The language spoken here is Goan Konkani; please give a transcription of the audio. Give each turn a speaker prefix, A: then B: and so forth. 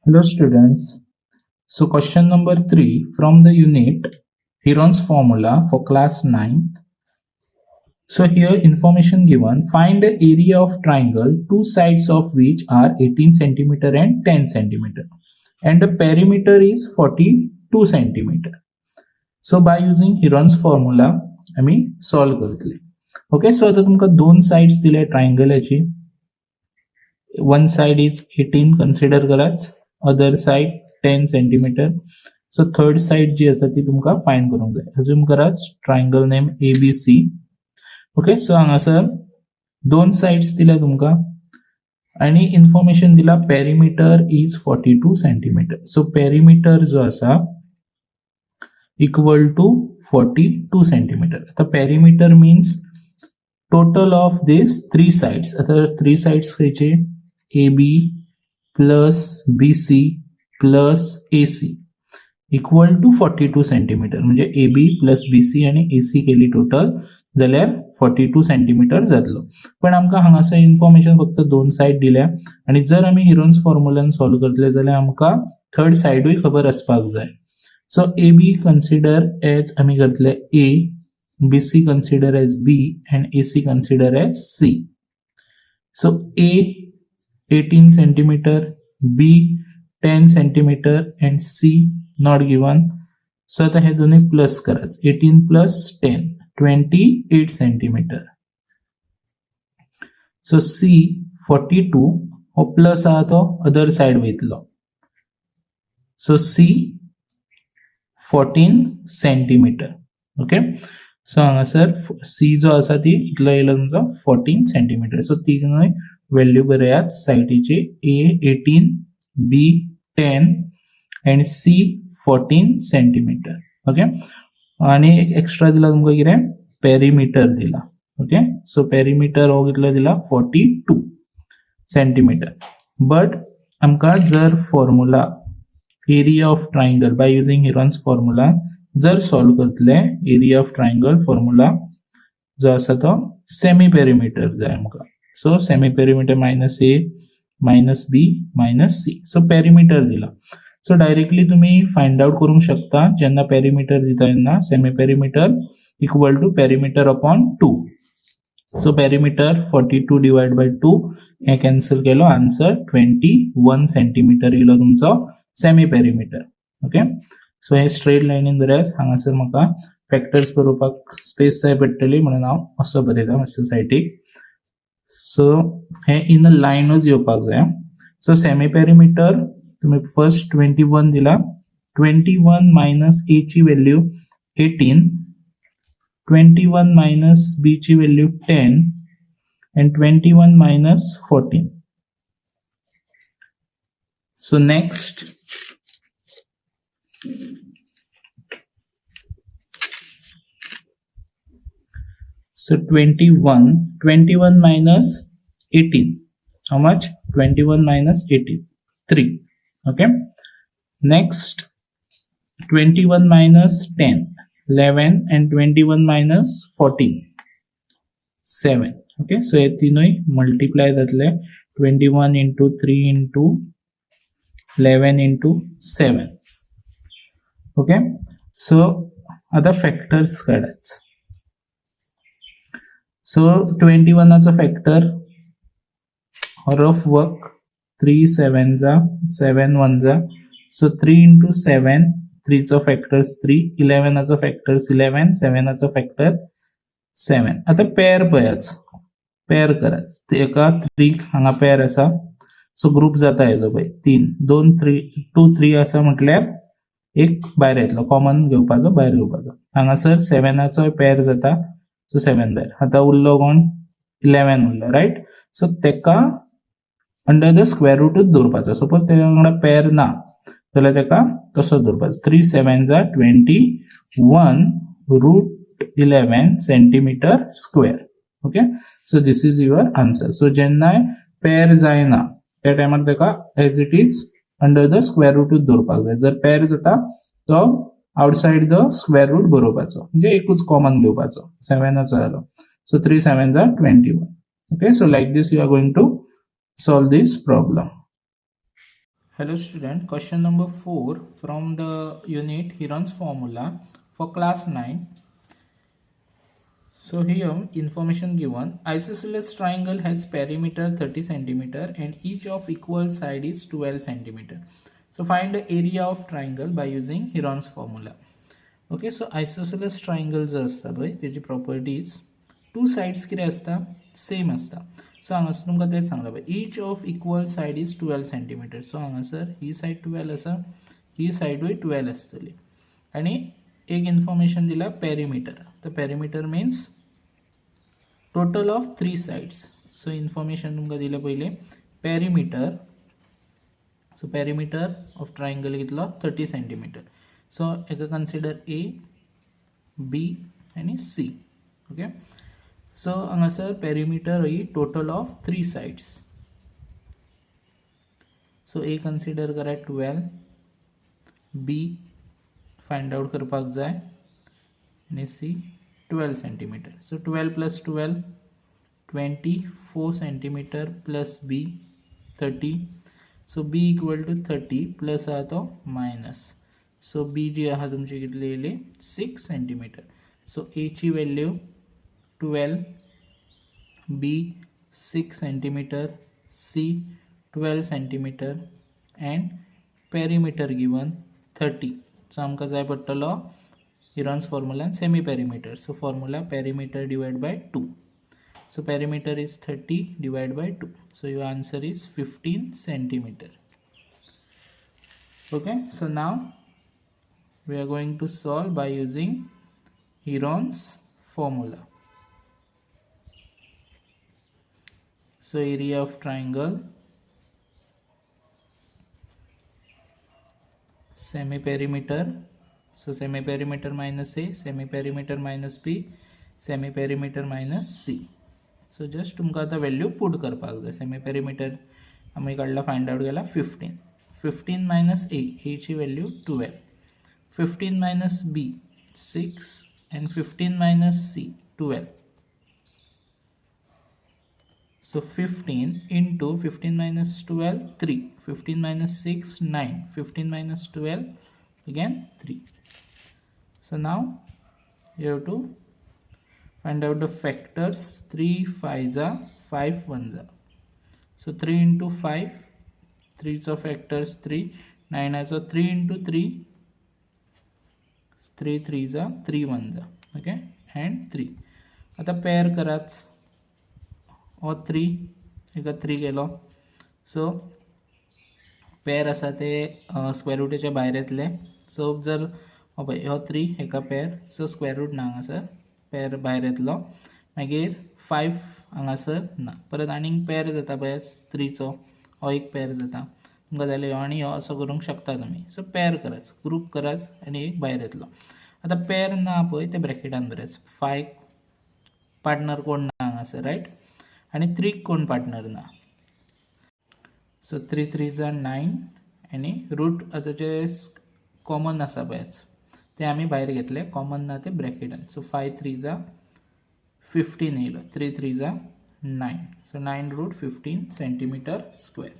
A: Hello students. So question number 3 from the unit Heron's formula for class 9. So here information given, find the area of triangle two sides of which are 18 centimeter and 10 centimeter and the perimeter is 42 centimeter. So by using Heron's formula आम्ही सॉल्व करतले. ओके, सो आता तुमकां दोन साइड्स दिले ट्रायंगलाची. One side is 18 consider कराच, other side 10 centimeter. So third side जी आसा ती तुमकां फायंड करूंक जाय. अज्युम कराच triangle name A B C. Okay, so हांगासर दोन साइड्स दिल्या तुमकां आणि इन्फॉर्मेशन दिला perimeter is 42 centimeter. So perimeter जो आसा इक्वल टू 42 सेंटीमीटर. आता perimeter means total of this three sides. आता थ्री साइड्स खंयचे? A B plus B C plus A C equal to 42 centimeter. म्हणजे A B plus B C आणि ए सी केली टोटल जाल्यार 42 सेंटीमीटर जातलो. पण आमकां हांगासर इन्फॉर्मेशन फक्त दोन सायड दिल्या आणि जर आमी हिरोन्स फॉर्मुलान सॉल्व करतले जाल्यार आमकां थर्ड सायडूय खबर आसपाक जाय. So A B consider as आमी करतले A, B C consider as B and A C consider as C. So A 18 centimeter, B 10 centimeter and C not given. So आता हे दोन्ही प्लस करायचं, 18 plus 10, 28 centimeter. So C 42 हो प्लस आहा तो अदर सायड वयतलो. So C 14 centimeter. Okay, so हांगासर सी जो आसा ती कितलो येयलो तुमचो? 14 सेंटीमीटर. सो तिनूय व्हॅल्यू बरयात सायडीची, A 18, B 10 and C 14 centimeter. Okay, आणि एक एक्स्ट्रा दिला तुमकां कितें? पेरिमीटर दिला. ओके, सो पेरिमीटर हो कितलो दिला? 42 सेंटीमीटर. बट आमकां जर formula area of triangle by using Heron's formula जर सॉल्व करतले, एरिया ऑफ ट्रायंगल फॉर्म्युला जो आसा तो सेमी पेरिमीटर जाय आमकां. So semi perimeter minus A minus B minus C. So perimeter दिला, सो डायरेक्टली तुम्ही फायंड आउट करूंक शकता. जेन्ना पेरिमीटर दिता तेन्ना semi perimeter equal to perimeter upon two. So perimeter 42 divide by two, hey cancel केलो, आन्सर 21 सेंटीमीटर येयलो तुमचो सेमी पेरिमीटर. ओके, सो हे स्ट्रेट लायनीन बरयात. हांगासर म्हाका फॅक्टर्स बरोवपाक स्पेस जाय पडटली म्हणून हांव असो बरयता मातसो सायडीक. सो हे इन अ लायनूच येवपाक जाय. सो सेमी पेरिमीटर तुम्ही फर्स्ट 21 दिला, 21 मायनस ए ची व्हॅल्यू 18, 21 मायनस बी ची value 10 and 21 minus 14. So next, so 21, 21 minus 18, how much? 21 minus 18, 3. Okay, next 21 minus 10, 11 and 21 minus 14, 7. Okay, so हे तिनूय मल्टिप्लाय जातले, 21 into 3 into 11 into 7. Okay, so आता फॅक्टर्स काढायच. सो 21 चो factor, rough work, three seven za, seven one za, so three into seven. थ्रीचो factors three, इलेव्हनाचो factors 11, सेव्हनाचो factor seven. आतां पेर पळयाच, पेर कराच. एका थ्री हांगा पेर आसा, सो ग्रुप जाता हेजो पळय, तीन दोन थ्री टू थ्री आसा म्हटल्यार एक भायर येतलो, कॉमन घेवपाचो, भायर घेवपाचो. हांगासर सेव्हनाचोय पेर जाता, सो सेव्हन भायर. आतां उरलो कोण? 11 उरलो, रायट? सो तेका अंडर the square रुटूच दवरपाचो. सपोज तेच्या वांगडा पेर ना जाल्यार तेका तसोच दवरपाचो. Three seven za 21 root 11 centimeter square. Okay, so this is your answer. So जेन्नाय पेर जायना त्या टायमार तेका as it is under the square रुटूच दवरपाक जाय. जर पेर जाता तो आउटसायड the square root बरोवपाचो, म्हणजे एकूच कॉमन घेवपाचो, सेव्हनाचो जालो. So three seven za 21. Okay, so like this you are going to solve this problem. Hello student, question number 4 from the unit Heron's formula for class 9. So here information given, isosceles triangle has perimeter 30 centimeter and each of equal side is 12 centimeter. So find the area of triangle by using Heron's formula. Okay, so isosceles triangle जो आसता पळय तेजी प्रॉपर्टीज टू सायड्स कितें आसता सेम आसता. सो हांगासर तुमकां तेच सांगलां पळय, each of equal side is 12 centimeter. So हांगासर ही सायड 12 आसा, ही सायडूय 12 आसतली. आनी एक इन्फॉर्मेशन दिला पेरिमीटर. तर perimeter means total of three sides. So information तुमकां दिलें पयलीं perimeter. So perimeter of triangle कितलो 30 सेंटीमीटर. सो हेका कन्सिडर ए, बी आनी सी. ओके, सो हांगासर perimeter he total of three sides. So A consider करा 12, बी फायंड आउट करपाक जाय आनी C 12 centimeter. So 12 plus 12, 24 centimeter plus B 30. So B equal to 30 plus आहा तो मायनस. सो बी जी आहा तुमची कितली येयली 6 centimetre. So Aichi value 12, B 6 centimeter, C 12 centimeter and perimeter given 30. So आमकां जाय पडटलो Heron's फॉर्मुलान semi perimeter. So formula perimeter divide by 2. So perimeter is 30 divide by 2. So your answer is 15 centimeter. Okay, so now we are going to solve by using Heron's formula. So area of triangle, semi perimeter, so semi perimeter minus A, semi perimeter minus B, semi perimeter minus C. So just तुमकां आतां व्हॅल्यू पुट करपाक जाय. सेमी पेरिमीटर आमी काडला, फायंड आउट केला 15, 15 minus A, Aichi value 12, 15 minus B 6 and 15 minus C 12. So 15 into 15 minus 12 3, 15 minus 6 9, 15 minus 12 again 3. So now you have to find out the factors. 3 5 za, 5 1 za. So 3 into 5, 3 चो factors 3, 9 so 3 into 3, 3 3 za, 3 1 za. Okay, and 3. आता पेअर कराच, हो 3 एका 3 गेलो. सो पेर आसा ते स्क्वेअर रुटाच्या भायर येतले. सो जर हो पळय हो 3 हेका पेर, सो स्क्वेअर रूट ना हांगासर, पेर भायर येतलो. मागीर 5 हांगासर ना, परत आनीक पेर जाता पळय 3चो, हो एक पेर जाता तुमकां जाल्यार ह्यो आनी ह्यो असो करूंक शकता तुमी. सो पेर कराच, ग्रूप कराच आनी एक भायर येतलो. आतां पेर ना पळय ते ब्रॅकेटान बरयात. 5 पार्टनर कोण ना हांगासर, रायट? आनी 3 कोण पार्टनर ना. सो 3 3 जा 9 आनी रूट आतां जे कॉमन आसा पळयाच ते आमी भायर घेतले, कॉमन ना ते ब्रॅकेटान. सो 5 3 जा 15 येयलो, 3 3 जा 9. So 9 root 15 centimeter square.